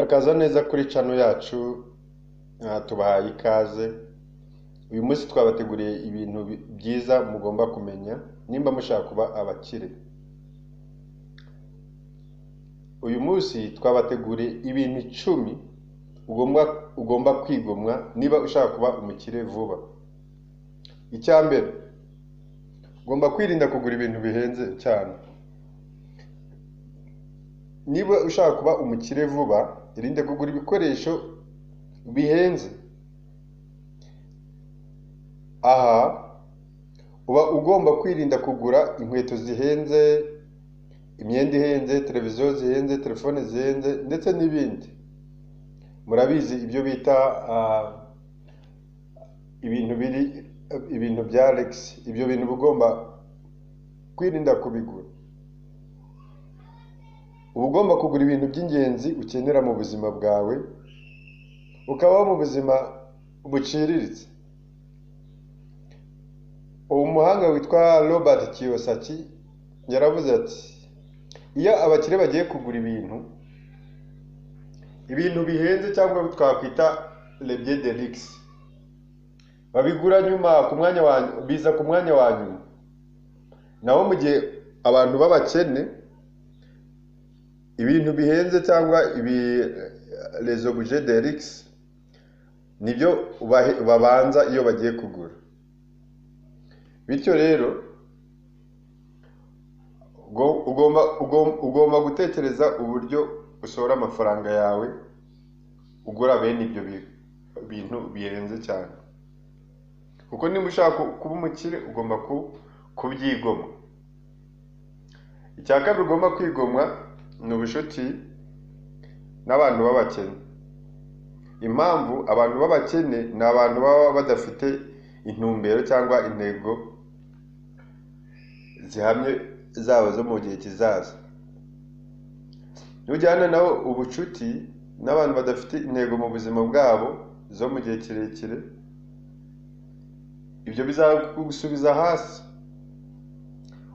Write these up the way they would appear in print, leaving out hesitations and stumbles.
Murakaza neza kuri channel yacu, tubahaye ikaze. Uyu munsi twabateguriye ibintu byiza mugomba kumenya nimba mushaka kuba abakire. Uyu munsi twabateguriye ibintu 10 ugomba kwigomwa niba ushaka kuba umukire vuba. Icya mbere, ugomba kwirinda kugura ibintu bihenze cyane. Niba ushaka kuba umukire vuba, irinde kugura ibikoresho bihenze. Aha uba ugomba kwirinda kugura inkweto zihenze, imyenda ihenze, televiziyo zihenze, telefone zihenze ndetse n'ibindi. Murabizi ibyo bita ibintu biri ibintu bya Alex, ibyo bintu uba ugomba kwirinda kubigura. Uba ugomba kugura ibintu by'ingenzi ukenera mu buzima bwawe, ukabaho mu buzima buciriritse. Uwo muhanga witwa Robert Kiyosaki yaravuze ati iyo abakire bagiye kugura ibintu bihenze cyangwa twakwita les biens de luxe, babigura nyuma ku mwanya wa biza ku mwanya wa nyuma. Naho mu gihe abantu b'abakene ibintu bihenze cyangwa ibi les objets de luxe nibyo babanza iyo bagiye kugura. Bityo rero ugomba gutekereza uburyo usohora amafaranga yawe ugura bene ibyo bintu bihenze cyane, kuko niba ushaka kuba umukire ugomba kubyigomwa. Icya kabiri ugomba kwigomwa ni ubucuti n'abantu b'abakene. Impamvu abantu b'abakene ni abantu baba badafite intumbero cyangwa intego zihamye zabo zo mu gihe kizaza. Nujyana nabo ubucuti n'abantu badafite intego mu buzima bwabo zo mu gihe kirekire, ibyo bizagusubiza hasi.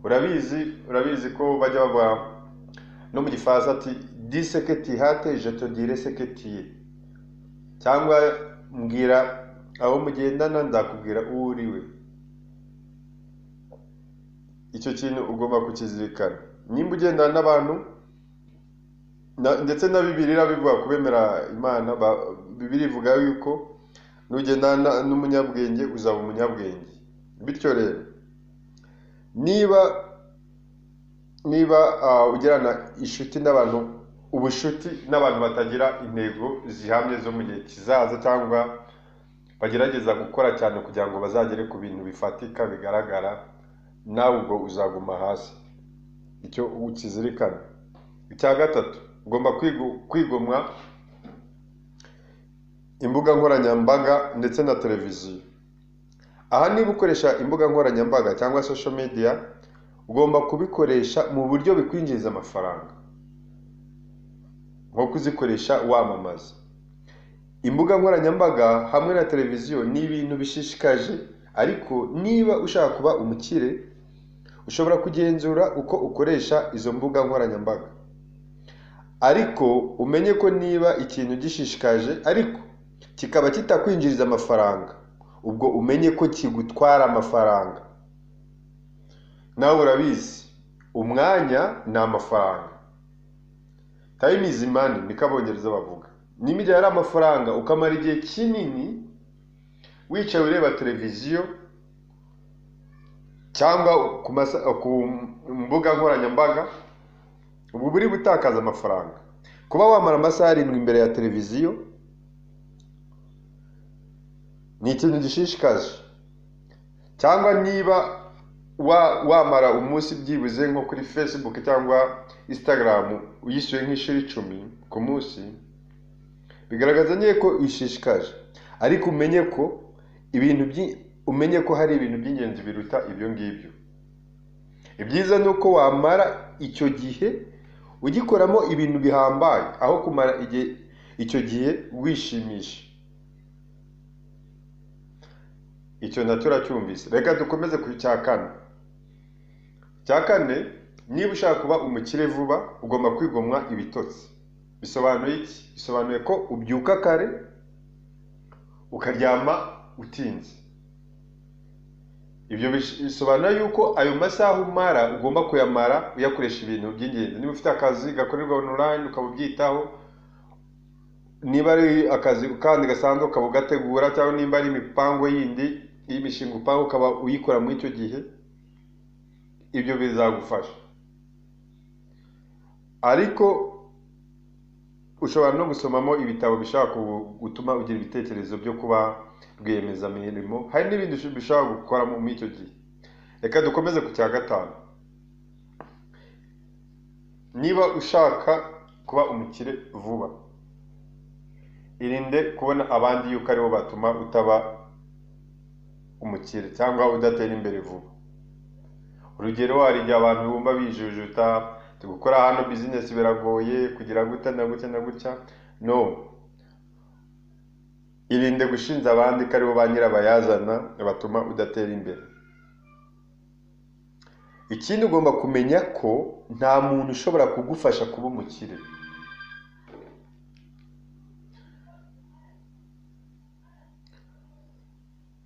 Urabizi ko bajya bavuga no mu gifaransa ati dis ce que tu hâtes, je te dirai ce que tu es, cyangwa mbwira abo mugendana nzakubwira uwo uri we. Icyo kintu ugomba kukizirikana nimba ugendana n'abantu, ndetse na Bibiliya bivuga kubemera Imana. Bibiliya ivuga yuko nugendana n'umunyabwenge uzaba umunyabwenge. Bityo rero niba ugirana inshuti n'abantu, ubushuti n'abantu batagira intego zihamye zo mu gihe kizaza, cyangwa bagerageza gukora cyane kugira ngo bazagere ku bintu bifatika bigaragara, nawe ubwo uzaguma hasi. Icyo ukizirikana. Icya gatatu, ugomba kwigomwa imbuga nkoranyambaga ndetse na televiziyo. Aha niba ukoresha imbuga nkoranyambaga cyangwa social media, ugomba kubikoresha mu buryo bikwinjiriza amafaranga, nko kuzikoresha wamamaza. Imbuga nkoranyambaga hamwe na televiziyo ni ibintu bishishikaje, ariko niba ushaka kuba umukire ushobora kugenzura uko ukoresha izo mbuga nkoranyambaga. Ariko umenye ko niba ikintu gishishikaje ariko kikaba kitakwinjiriza amafaranga, ubwo umenye ko kigutwara amafaranga. Nawe urabizi, umwanya ni amafaranga. Time is money, niko abongereza bavuga. Niba igihe ari amafaranga ukamara igihe kinini wicaye ureba televiziyo cyangwa ku mbuga nkoranyambaga, ubwo buri gutakaza amafaranga. Kuba wamara amasaha 7 imbere ya televiziyo ni ikintu gishishikaje, cyangwa niba wamara umunsi byibuze nko kuri Facebook cyangwa Instagram uyishyuye nk'inshuro 10 ku munsi, bigaragaza nyine ko ishishikaje. Ariko umenye ko umenye ko hari ibintu by'ingenzi biruta ibyo ngibyo. Ibyiza ni uko wamara icyo gihe ugikoramo ibintu bihambaye, aho kumara icyo gihe wishimisha. Icyo nacyo uracyumvise. Reka dukomeze ku cya kane. Icya kane, niba ushaka kuba umukire vuba ugomba kwigomwa ibitotsi. Bisobanuye iki? Bisobanuye ko ubyuka kare ukaryama utinze. Ibyo bisobanura yuko ayo masaha umara ugomba kuyamara uyakoresha ibintu by'ingenzi. Niba ufite akazi gakorerwa online ukaba ubyitaho, niba ari akazi kandi gasanzwe ukaba ugategura, cyangwa nimba ari imipango yindi y'imishinga upanga ukaba uyikora muri icyo gihe, ibyo bizagufasha. Ariko ushobora no gusomamo ibitabo bishobora gutuma ugira ibitekerezo byo kuba rwiyemezamirimo. Hari n'ibindi bishobora gukora muri icyo gihe. Reka dukomeze ku cya 5. Niba ushaka kuba umukire vuba, irinde kubona abandi yuko aribo batuma utaba umukire cyangwa udatera imbere vuba. Urugero, hari igihe abantu bumva bijujuta, gukora hano business biragoye, kugira gutya na gutya na gutya. No, irinde gushinja abandi ko aribo ba nyirabayazana batuma udatera imbere. Ikindi ugomba kumenya ko nta muntu ushobora kugufasha kuba umukire.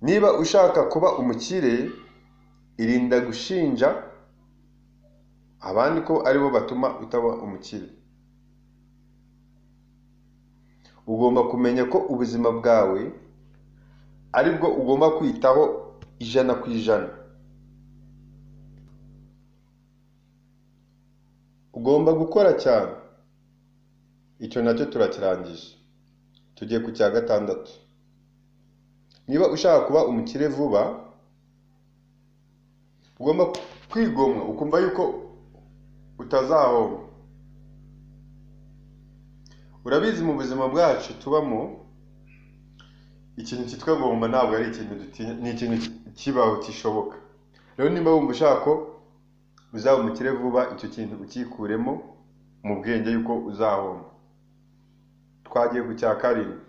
Niba ushaka kuba umukire, irinda gushinja abandi ko aribo batuma utaba umukire. Ugomba kumenya ko ubuzima bwawe aribwo ugomba kwitaho 100%. Ugomba gukora cyane. Icyo nacyo turakirangije. Tugiye ku cya 6. Niba ushaka kuba umukire vuba, ugomba kwigomwa ukumva yuko utazahomba. Urabizi mu buzima bwacu tubamo, ikintu cyitwa guhomba ntabwo ari ikintu dutinya, ni ikintu kibaho kishoboka. Rero niba wumva ushaka ko uzaba umukire vuba, icyo kintu ukikuremo mu bwenge yuko uzahomba. Twagiye ku cya 7.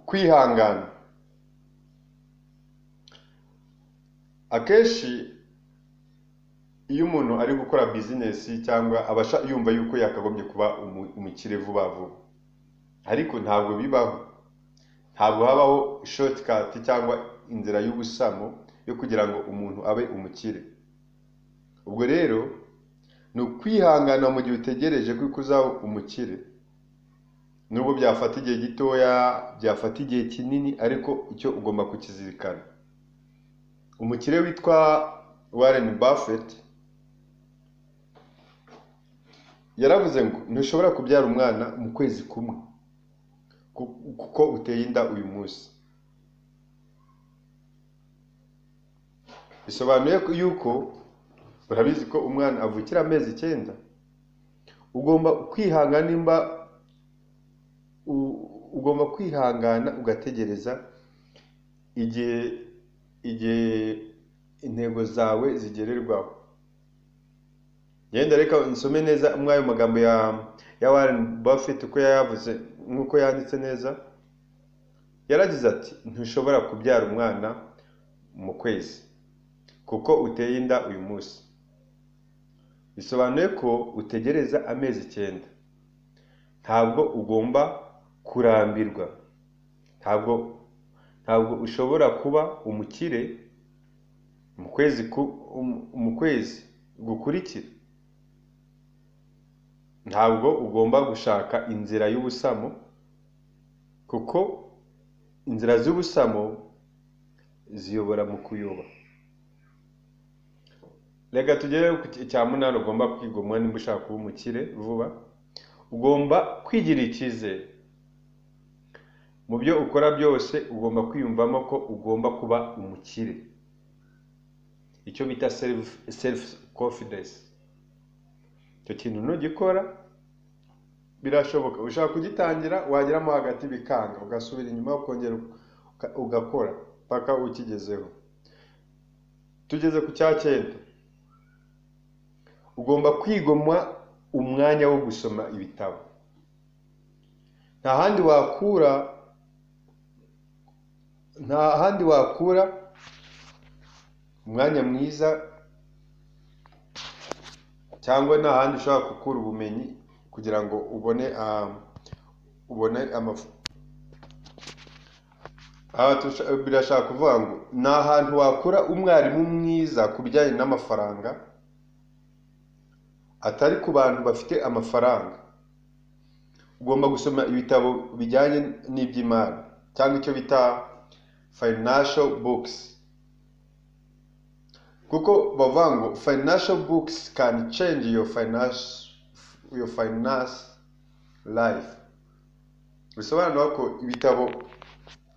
Kwihangana. Akenshi iyo umuntu ari gukora business cyangwa abasha yumva yuko yakagombye kuba umukire vuba vuba, ariko ntabwo bibaho. Ntabwo habaho shortcut cyangwa inzira y'ubusamo yo kugira ngo umuntu abe umukire. Ubwo rero ni ukwihangana mu gihe utegereje ko uzaba umukire. Nubwo byafata igihe gitoya, byafata igihe kinini, ariko icyo ugomba kukizirikana. Umukire witwa Warren Buffett yaravuze ngo ntushobora kubyara umwana mu kwezi kumwe kuko uteye inda uyu munsi. Bisobanuye yuko urabizi ko umwana avukira amezi 9. Ugomba kwihangana, nimba ugomba kwihangana ugategereza igihe intego zawe zigererwaho. Yenda reka nsome neza muri ayo magambo ya Warren Buffett uko yayavuze nk'uko yanditse neza. Yaragize ati ntushobora kubyara umwana mu kwezi kuko uteye inda uyu munsi. Bisobanuye ko utegereza amezi 9. Ntabwo ugomba kurambirwa. Ntabwo ushobora kuba umukire mu kwezi gukurikira. Ntabwo ugomba gushaka inzira y'ubusamo kuko inzira z'ubusamo ziyobora mu kuyoba. Reka tugere ku cya 8 ugomba kwigomwa nimba ushaka kuba umukire vuba. Ugomba kwigirira icyizere mu byo ukora byose. Ugomba kwiyumvamo ko ugomba kuba umukire, icyo bita self confidence. Icyo kintu nugikora birashoboka. Ushaka kugitangira wageramo hagati bikanga, ugasubira inyuma ukongera ugakora paka ukigezeho. Tugeze ku cya 9. Ugomba kwigomwa umwanya wo gusoma ibitabo. Nta handi wakura umwanya mwiza Cyangwa nta handi ushobora gukura ubumenyi kugira ngo ubone ubone birashaka kuvuga ngo ni ahantu wakura umwarimu mwiza ku bijyanye n'amafaranga, atari ku bantu bafite amafaranga. Ugomba gusoma ibitabo bijyanye n'iby'imari cyangwa icyo bita financial books, kuko bavuga ngo financial books can change your finance life. Bisobanura ko ibitabo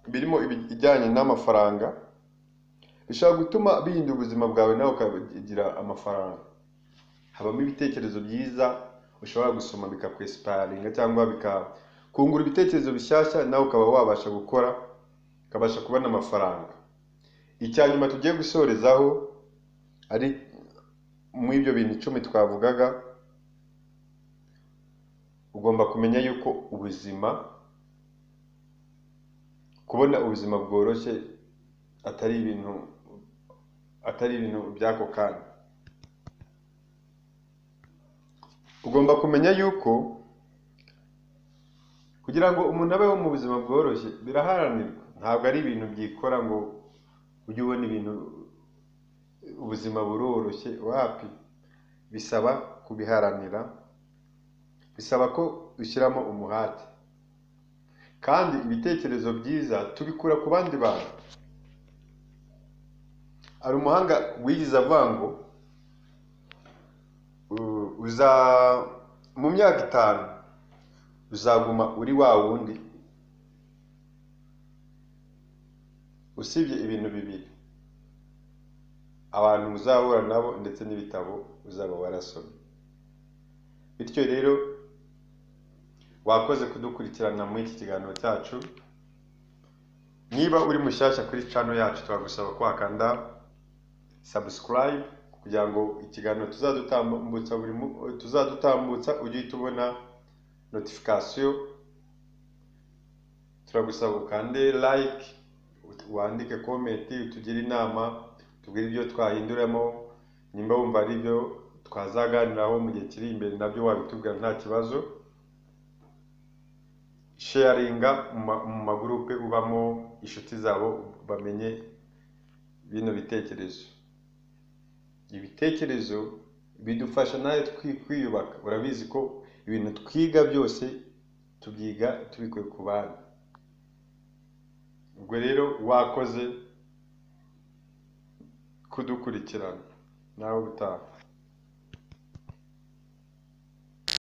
birimo ibijyanye n'amafaranga bishobora gutuma bihindura ubuzima bwawe, nawe ukagira amafaranga. Habamo ibitekerezo byiza ushobora gusoma bikakwinspiringa cyangwa bikakungura ibitekerezo bishyashya, nawe ukaba wabasha gukora, ukabasha kubona amafaranga. Icya nyuma tugiye gusorezaho ari muri ibyo bintu 10 twavugaga, ugomba kumenya yuko ubuzima, kubona ubuzima bworoshye atari ibintu by'ako kanya. Ugomba kumenya yuko kugira ngo umuntu abeho mu buzima bworoshye biraharanirwa. Ntabwo ari ibintu byikora ngo ujye ubona ibintu, ubuzima buroroshye. Wapi, bisaba kubiharanira, bisaba ko ushyiramo umuhate. Kandi ibitekerezo byiza tubikura ku bandi bantu. Hari umuhanga wigize avuga ngo uza mu myaka 5 uzaguma uri wa wundi, usibye ibintu bibiri: abantu uzahura nabo ndetse n'ibitabo uzaba warasomye. Bityo rero, wakoze kudukurikirana muri iki kiganiro cyacu. Niba uri mushyashya kuri channel yacu, turagusaba ko wakanda subscribe kugira ngo ikiganiro tuzadutambutsa buri tuzadutambutsa ujye uhita ubona notification. Turagusaba ukande like, wandike comment, utugire inama, tubwire ibyo twahinduramo. Nimba wumva ari ibyo twazaganiraho mu gihe kiri imbere, nabyo wabitubwira, nta kibazo. Sharinga mu magurupe ubamo, inshuti zabo bamenye bino bitekerezo. Ibitekerezo bidufasha nawe kwiyubaka. Urabizi ko ibintu twiga byose tubyiga tubikuye ku bandi. Ubwo rero wakoze kudukurikirana, nawe utaha.